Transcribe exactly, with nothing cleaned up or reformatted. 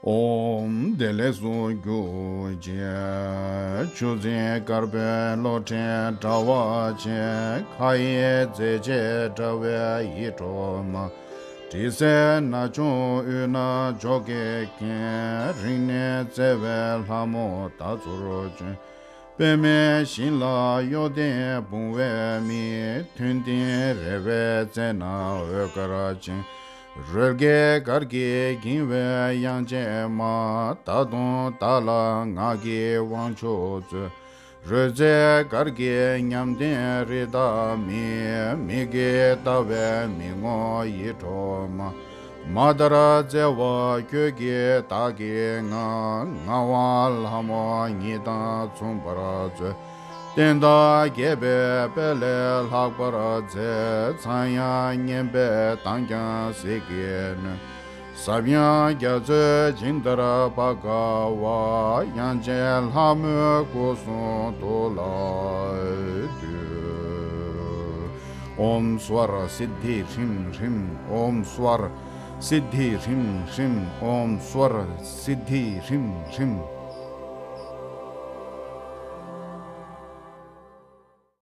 ཨོཾ་བདེ་ལེགས་སུ་གྱུར་ཅིག། ཆུ་འཛིན་དཀར་པོའི་བློ་ཕྲེང་དྲ་བ་ཅན། མཁའ་ཡི་མཛེས་བྱེད་དྲ་བའི་ཡིད་འཕྲོག་མ། དྲི་ཟའི་ན་ཆུང་དབུས་ན་འཇོ་སྒེག་མཁན། རིང་ནས་བརྩེ་བའི་ལྷ་མོ་ད་ཚུར་བྱོན། པདྨའི་ཞིང་ལ་གཡོ་ལྡན་བུང་བའི་མིག། མཐོན་མཐིང་རེ་བའི་རྩེ་ན་འོད་དཀར་ཅན། རོལ་རྒྱའི་གར་གྱིས་འགྱིང་བའི་དབྱངས་ཅན་མ། ད་དུང་བདག་ལ་ངག་གི་དབང་ཕྱུག་སྩོལ། རོལ་རྩེད་གར་གྱི་ཉམས་ལྡན་རི་དྭགས་མི། མིག་གིས་ལྟ་བའི་མི་ངོ་ཡིད་འཕྲོག་མ། མ་ལྟར་བརྩེ་བ་ཁྱོད་ཀྱིས་བདག་གི་ངག་ངག་དབང་ལྷ་མོ་ཉིད་དང་མཚུངས་པར་མཛོད། བསྟན་དང་རྒྱས་པའི་དཔལ་ལས་ལྷག་པར་མཛེས། ཚངས་དབྱངས་སྙན་པའི་གདངས་ཀྱང་ཟིལ་གྱིས་གནོན། ཟབ་ཡངས་རྒྱ་མཚོའི་ཇི་ལྟར་བ་དགའ་བ། དབྱངས་ཅན་ལྷ་མོའི་སྐུ་གསུང་ཐུགས་ལ་འདུད། ཨོཾ་སྭཱ་ཧཱ་སིདྡྷི་ཧྲཱིཿ་ཧྲཱིཿ། ཨོཾ་སྭཱ་ཧཱ་སིདྡྷི་ཧྲཱིཿ་ཧྲཱིཿ། ཨོཾ་སྭཱ་ཧཱ་སིདྡྷི་ཧྲཱིཿ་ཧྲཱིཿ།